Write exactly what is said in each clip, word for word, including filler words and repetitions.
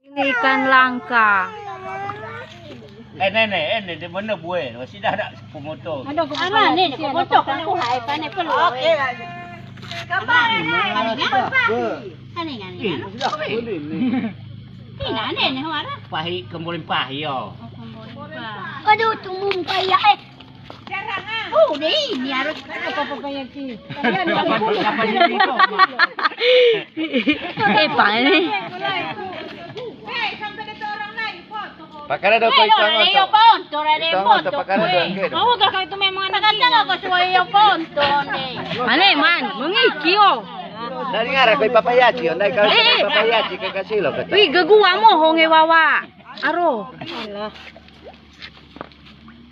Ini ikan langka. Eh, nenek, eh, nenek, mana buah? Masih dah ada pemotor. Ada pemotor. Nenek, pemotor kan aku hai, panen peluh. Oke. Kapan? Panen, panen. Pahi kembolin pahi, yo. Aduh, tumum kaya, eh. Oh, deh, ini harus apa-apa yang ki. Dapat, dapat ini kok, Ma. Eh, panen. Pakara do ko itongo to. Itongo to, pakara do angke do. Mau gak itu memang anak itongo ko suai yo ponto, deh. Mane, man, mengiki, oh. Dari ngara ko papayaci, oh, dari kau papayaci ke kasilo ke. Wi, gagua mo honge wawa. Aro.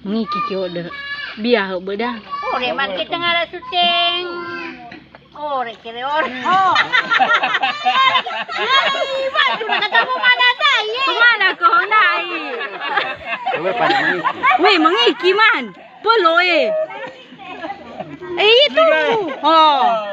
Ngiki kio de. Biar beda. Ore man kita ngara syuting. Ore kere ore. Oh. Iwan sudah ketemu mana saya? Kemana kau nai? Coba panen mengiki. Weh, mengiki man. Pelo eh. Eh itu. Oh.